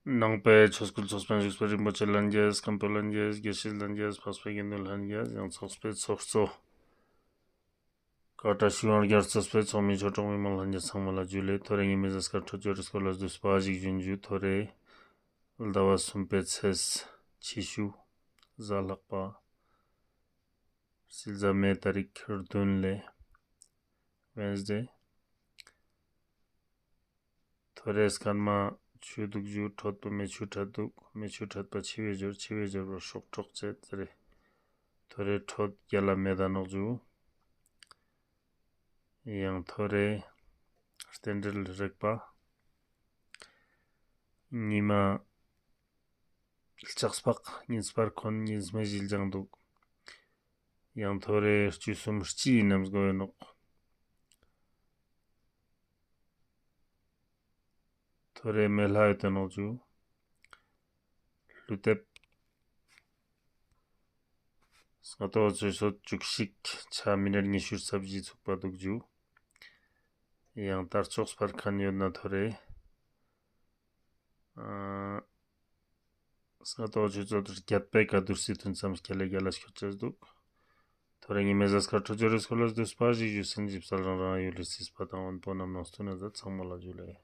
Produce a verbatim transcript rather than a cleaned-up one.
ནང་པའི་ཆོས་སྐུལ་ཚོགས་པའི་བཞུགས་པའི་རིན་པོ་ཆེ་ལྷན་རྒྱས། མཁན་པོ་ལྷན་རྒྱས། དགེ་བཤེས་ལྷན་རྒྱས། འཕགས་པའི་དགེ་འདུན་ལྷན་རྒྱས། ཡང་ཚོགས་པའི་ཚོགས་གཙོ་ཀ་བཀྲ་ཤིས་དབང་རྒྱལ་གཙོས་པའི་ཚོགས་མི་ཆོས་གྲོགས་མི་མང་ལྷན་རྒྱས་ཚང་མ་ལ་ཇུ་ལེ། ཐོ་རེ་ཉི་མའི་གཟའ་སྐར་འཕྲོད་སྦྱོར་རི་སྐོར་ལ་བསྡུས་པ་ཞིག་ཞུ་ཨིན་ཇུ། ཐོ་རེ་ཟླ་བ་གསུམ་པའི་ཚེས་ཕྱི་ཤུ་གཟའ་ལྷག་པ། སིལ་ཟླ་མེ་ཏ་རིག་བདུན་ལེ། ཝེནས་ཌེ། ཐོ་རེ་སྐར་མ་ཆུ་དུག་ཇུ། འཕྲོད་པ་མེ་ཆུ་འཕྲད་དུག་མེ་ཆུ་འཕྲད་པ་འཆི་བའི་སྦྱོར། འཆི་བའི་སྦྱོར་བ་སྲོག་འཕྲོག་ཅེས་ཟེར་རེ། ཐོ་རེ་འཕྲོད་རྒྱལ་ལ་མེད་ད་ནོག་ཇུ། ཡང་ཐོ་རེ་རྟེན་འབྲེལ་རེག་པ། ཉི་མ་ལྕགས་ཕག་ཉིན་སྤར་ཁན་ཉིན་སྨེ་བཞི་ལྗང་དུག་ཡང་ཐོ་རེ་བཅུ་གསུམ་སྤྱི་ཨིན་ནམ་སྒོ་ཡོད་ནོག་ཐོ་རེ་མེ་ལྷ་ཡོད་དེ་ནོག་ཇུ། ཀླུ་འདེབས། སྔ་ཏོག་ཆུ་ཚོད་བཅུ་གཅིག་ཆ་མི་ནཊ་ཉི་ཤུ་རྩ་བཞི་ཚུགས་པ་དུག་ཇུ། ཡང་དར་ལྕོག་སྤར་ཁན་ཡོད་ན་ཐོ་རེ། ཨ་སྔ་ཏོག་ཆུ་ཚོད་བརྒྱད་པའི་ཀ་བདུད་རྩི་ཐུན་མཚམས་ཁྱེར་ལེ་རྒྱལ་ལ་སྐྱོད་ཅེས་དུག་ཐོ་རེ་ཉི་མའི་གཟའ་སྐར་འཕྲོད་སྦྱོར་རི་སྐོར་ལ་བསྡུས་པ་ཞིག་ཞུས་ཟིན། ཞིབ་གསལ་རང་རང་ཡུལ་ལི་རྩིས་པ་དང་དབོན་པོ་རྣམས་ནང་སྟུན་ན་ཛད། ཚང་མ་ལ་ཇུ་ལེ།